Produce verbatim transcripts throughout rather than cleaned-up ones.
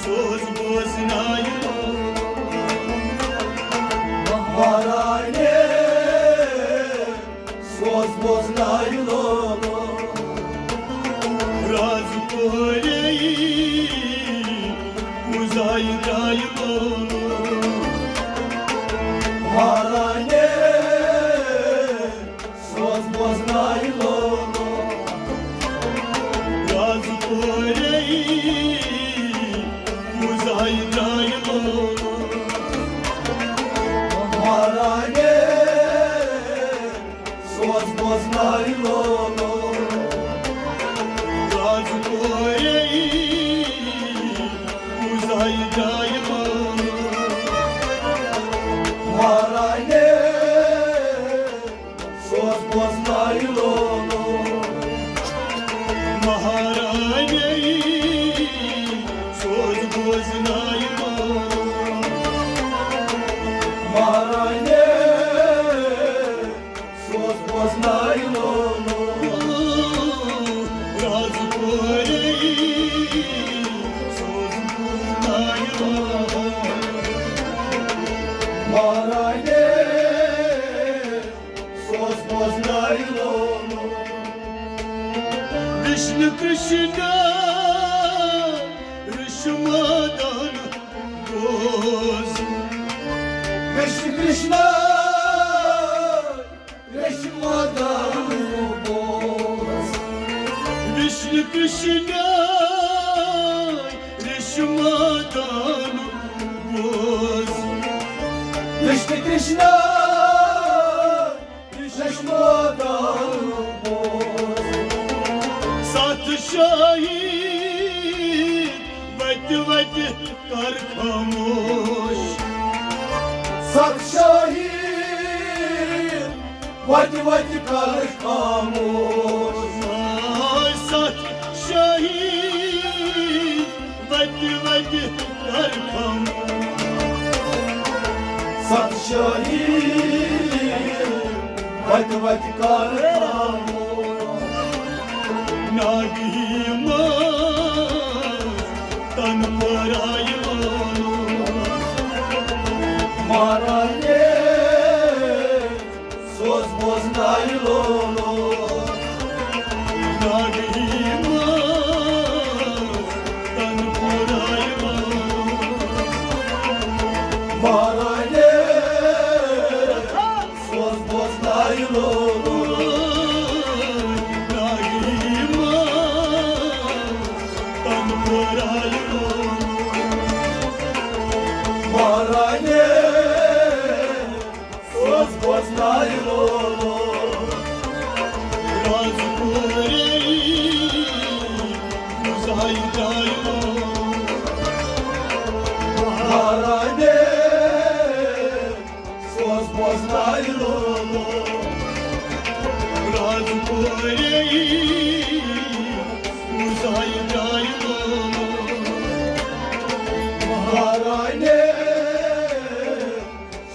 سوز بوزنایہِ لولو۔ مہرانہِ، سوز بوزنایہِ لولو۔ راز کورے پوزایہِ درایہِ لولو۔ مہرانہِ، سوز بوزنایہِ لولو۔ راز کورے پوزایہِ درایہِ لولو۔ مہرانہِ، سوز بوزنایہِ لولو۔ راز کورے پوزایہِ درایہِ لولو۔ مہرانہِ، سوز بوزنایہِ لولو۔ مہرانہِ، سوز بوزنایہِ لولو۔ مہرانہِ، سوز بوزنایہِ لولو۔ راز کورے سوز بوزنایہِ لولو۔ مہرانہِ، سوز بوزنایہِ لولو۔ وشنو کرشنا رشمادان بوز۔ وشنو کرشنا رشمادان بوز۔ وشنو کرشنا رشمادان بوز۔ وشنو کرشنا رشمادان بوز۔ ستھ شاہی وتہِ وتہِ کر خاموش۔ ستھ شاہی وتہِ وتہِ کر خاموش۔ آ، ستھ شاہی وتہِ وتہِ کر خاموش۔ ستھ شاہی وتہِ وتہِ کر خاموش۔ ناگہی منٛز تن پرایہِ لولو۔ مہرانہِ، سوز بوزنایہِ لولو۔ ناگہی منٛز تن پرایہِ لولو۔ مہرانہِ، سوز بوزنایہِ لولو۔ ناگہی منٛز تن پرایہِ لولو۔ مہرانہِ، سوز بوزنایہِ لولو۔ راز کورے پوزایہِ درایہِ لولو۔ مہرانہِ، سوز بوزنایہِ لولو۔ راز کورے پوزایہِ درایہِ لولو۔ مہرانہِ،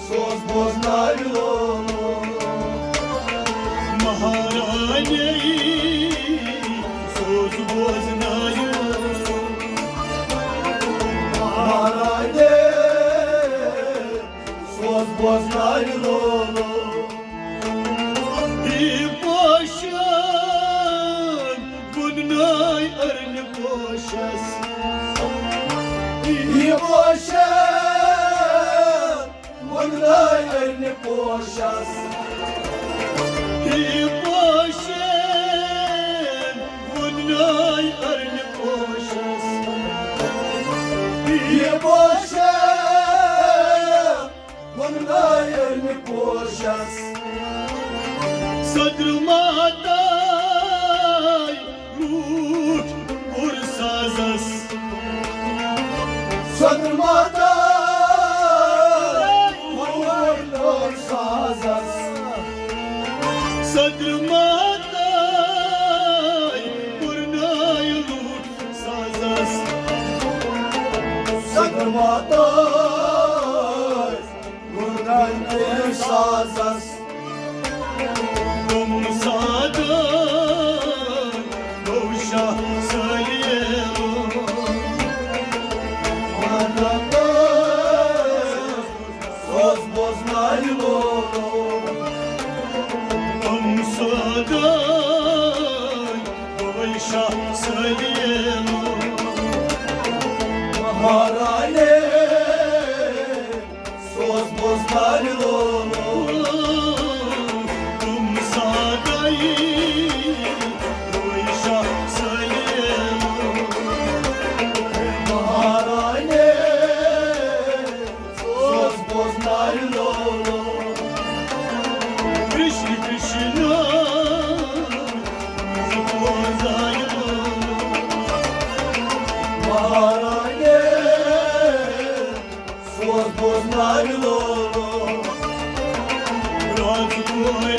سوز بوزنایہِ لولو۔ مہرانہِ، سوز بوزنایہِ لولو۔ مہرانہِ، سوز بوزنایہِ لولو۔ یہِ پوشان وُنناے ارنہِ پوشس۔ یہِ پوشان وُنناے ارنہِ پوشس۔ یہِ پوشان وُنناے ارنہِ پوشس۔ یہِ پوشان وُنناے ارنہِ پوشس۔ صدر ماتاے لوٗٹھ پُر سازس۔ صدر ماتاے لوٗٹھ پُر سازس۔ صدر ماتاے پُرناے لوٗٹھ سازس۔ صدر ماتاے پُرناے سازس۔ تِم سادٕ گوٚو شاہ سٲلِم۔ مہرانہِ، سوز بوزناوِ لولو، تم سادائی، روی شاہ سلیلو۔ مہرانہِ، سوز بوزناوِ لولو۔ کرشن کرشن، بوزناوِ لولو۔ مہرانہِ، سوز بوزناوِ لولو۔ رات کورے،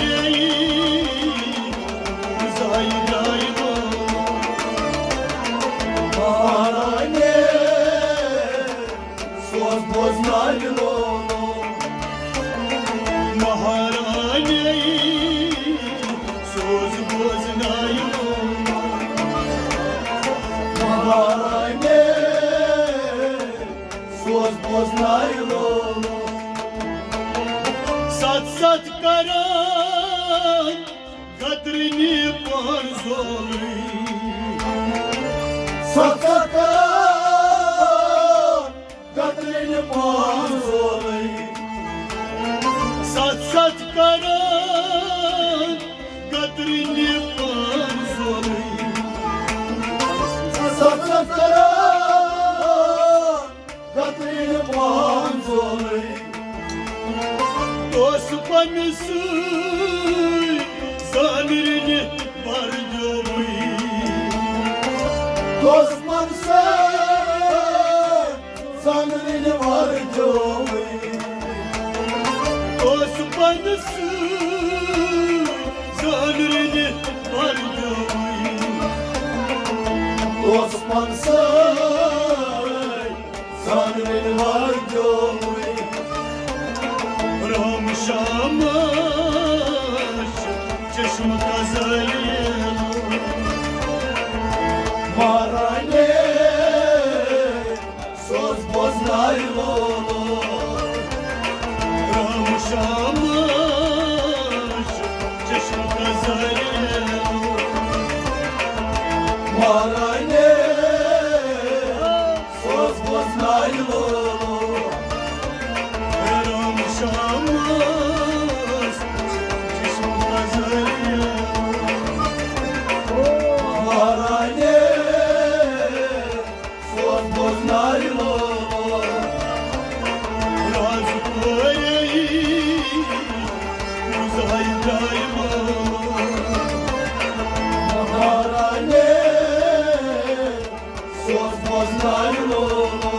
بوزناوِ لولو۔ مہرانہِ، سوز بوزناوِ لولو۔ مہرانہِ، سوز بوزناوِ لولو۔ مہرانہِ، سوز بوزناوِ لولو۔ ستھ ستھ کران قطرنہِ پانزولٕے۔ ستھ ستھ کران قطرنہِ پانزولٕے۔ ستھ ستھ کران قطرنہِ پانزولٕے۔ ستھ ستھ کران قطرنہِ پانزولٕے۔ توس پنہٕ سۭتۍ زانرنہِ وردیوٕے۔ توس پنہٕ سۭتۍ زانرنہِ وردیوٕے۔ توس پنہٕ سۭتۍ زانرنہِ وردیوٕے۔ توس پنہٕ سۭتۍ زانوٕنۍ وردیوٕے۔ رام شامس چشم کزلیلو۔ مہرانہِ، سوز بوزناوِ لولو۔ رام شامس چشم کزلیلو۔ مہرانہِ، سوز بوزناوِ لولو۔ رام شامس چشم کزلیلو۔ مہرانہِ، سوز بوزناوِ لولو۔ راز کورے، بوزناوِ لولو۔ مہرانہِ، سوز بوزناوِ لولو۔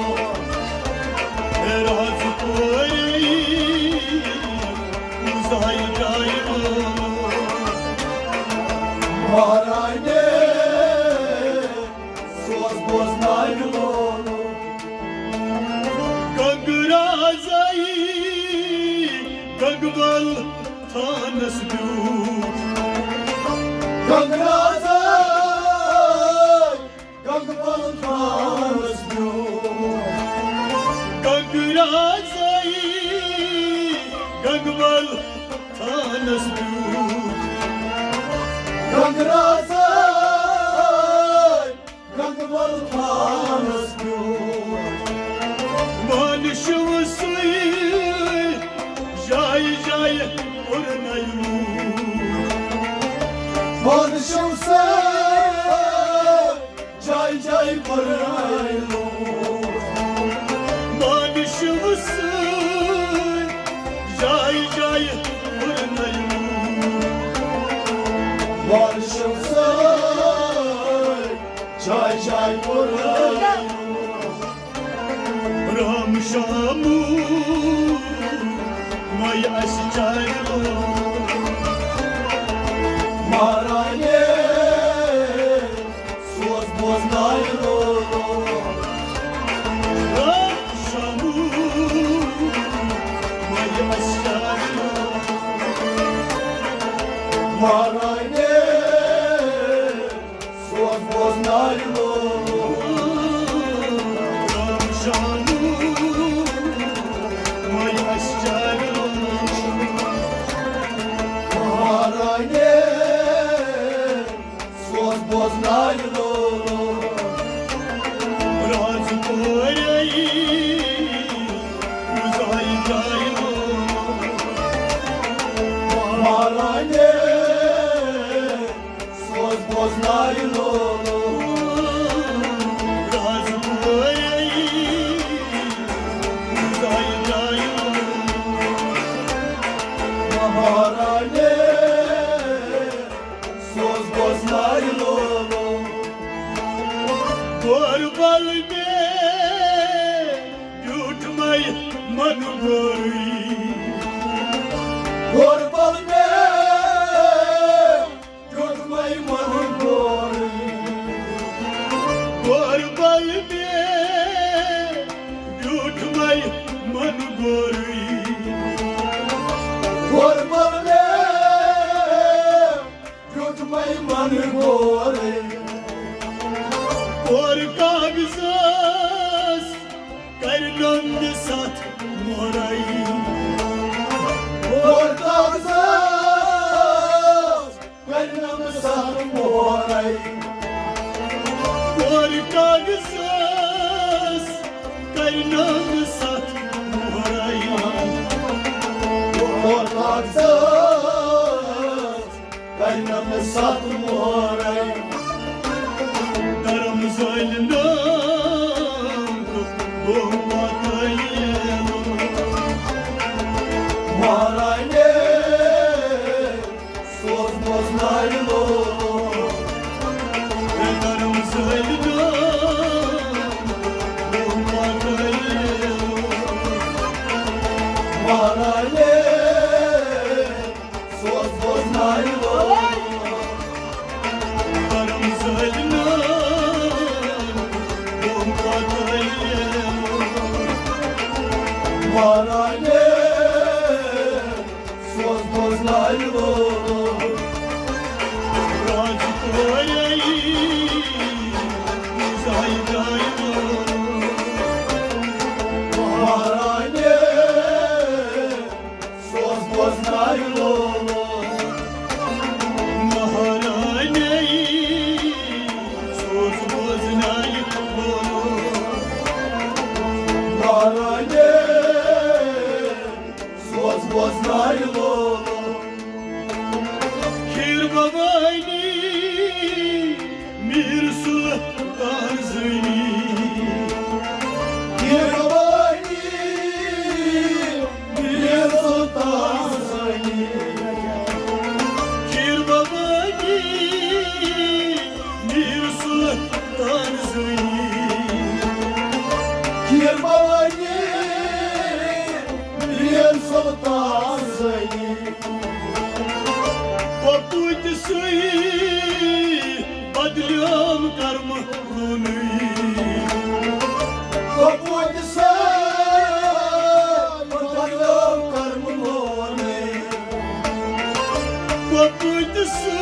راز کورے، بوزناوِ لولو۔ مہرانہِ، سوز بوزناوِ لولو۔ گنگہٕ رازے، گنگہٕ بل تھانس بیوٗٹھ۔ گنگہٕ رازے، گنگہٕ بل تھانس بیوٗٹھ۔ گنگہٕ رازے، گنگہٕ بل تھانس بیوٗٹھ۔ گنگہٕ رازے، گنگہٕ بل تھانس بیوٗٹھ۔ مانہٕ شِوسٕے جایہِ جایہِ پُرنَے لوٗکھ۔ مانہٕ شِوسٕے جایہِ جایہِ پُرنَے لوٗکھ۔ مانہٕ شِوسٕے جایہِ جایہِ پُرنَے لوٗکھ۔ مانہٕ شِوسٕے جایہِ جایہِ پُرنَے لوٗکھ۔ رام شامو مے اسہِ چاے لوگ۔ مہرانہِ، سوز بوزناوِ لولو۔ رام شامو مے اسہِ چاے لوگ۔ مہرانہِ، سوز بوزناوِ لولو۔ رام شامو مے اسہِ چاے لوگ۔ مہرانہِ، غوربل مےٚ بیوٗٹھ مَے من غورٕے۔ غوربل مےٚ بیوٗٹھ مَے من غورٕے۔ غوربل مےٚ بیوٗٹھ مَے من غورٕے۔ غوربل مےٚ بیوٗٹھ مَے من غورٕے۔ غور کاغذس کرنم ستھ مۄہراے۔ غور کاغذس کرنم ستھ مۄہراے۔ غور کاغذس کرنم ستھ مۄہراے۔ غور کاغذس کرنم ستھ مۄہراے۔ کرم زٲلۍ نٲم گوٚو پتہٕ ییٚلہٕ۔ مہرانے سوز بوزناوِ لولو۔ کرم زٲلۍ نٲم گوٚو پتہٕ ییٚلہٕ۔ مہرانے سوز بوزناوِ لولو۔ کرم زٲلۍ نٲم گوٚو پتہٕ ییٚلہٕ۔ مہرانے سوز بوزناوِ لولو۔ راج کورے زاے گاے لولو۔ مہرانے سوز بوزناوِ لولو۔ مہرانے سوز بوزناوِ لولو۔ مہرانے سوز بوزناوِ لولو۔ کھیٖر بھوانی میٖر سُلطان زٲنی۔ کھیٖر بھوانی میٖر سُلطان زٲنی۔ کھیٖر بھوانی میٖر سُلطان زٲنی۔ کھیٖر بھوانی میٖر سُلطان زٲنی۔ پوٚپُتۍ سُے بدلیوم کرمہٕ لونٕے۔ پوٚپُتۍ سُے بدلیوم کرمہٕ لونٕے۔ پوٚپُتۍ سُے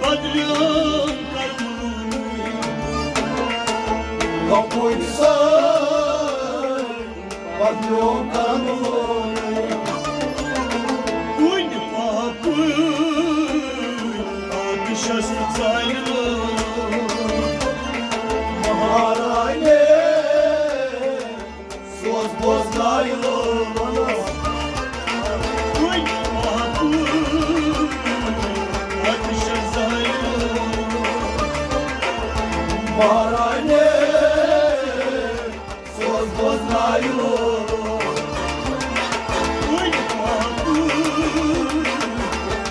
بدلیوم کرمہٕ لونٕے۔ پوٚپُتۍ سُے بدلیوم کرمہٕ لونٕے۔ کُنہِ پاپہٕ آتشس زالہِ لولو۔ مہرانے سوز بوزناوِ لولو۔ کُنہِ پاپہٕ آتشس زالہِ لولو۔ مہرانے سوز بوزناوِ لولو۔ وُنہِ پاپہٕ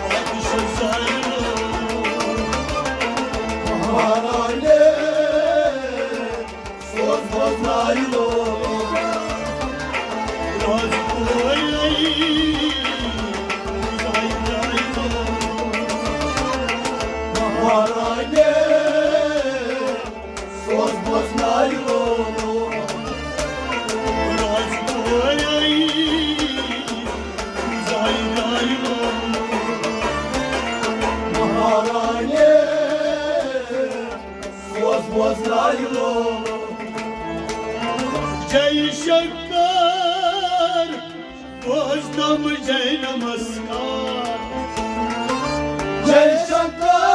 پتہٕ چھُ زالہِ لولو۔ مہرانے سوز بوزناوِ لولو۔ راز کورے زاے گاے لولو۔ مہرانے سوز بوزناوِ لولو۔ راز کورے زاے گاے لولو۔ مہرانے سوز بوزناوِ لولو۔ جے شنکر بوزتم جے نمسکار۔ جے شنکر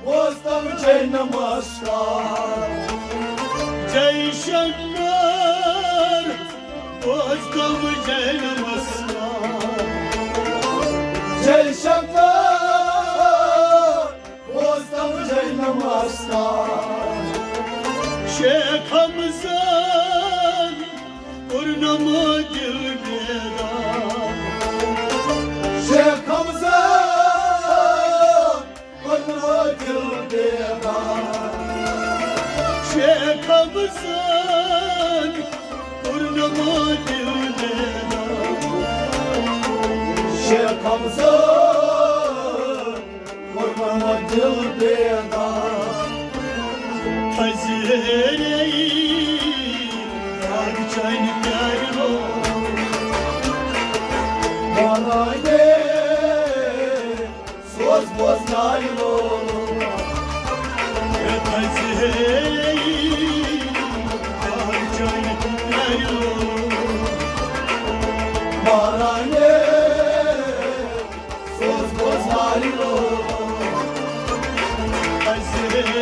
بوزتم جے نمسکار۔ جے شنکر بوزتم جے نمسکار۔ جے شنکر بوزتم جے نمسکار۔ شیخ حمزن کوٚرنم دل بیدار۔ شیخ حمزن کوٚرنم دل بیدار۔ شیخ حمزن کوٚر نہٕ ما دل بیدار۔ شیخ حمزن کوٚر نہٕ ما دل بیدار۔ تھزِ ہیرے آگ چانہِ پیارِ لوگ۔ مہرانہِ سوز بوزناوِ لوگ۔ تھزِ ہیرے آگ چانہِ پیارِ لوگ۔ مہرانہِ سوز بوزناوِ لوگ۔ تھزِ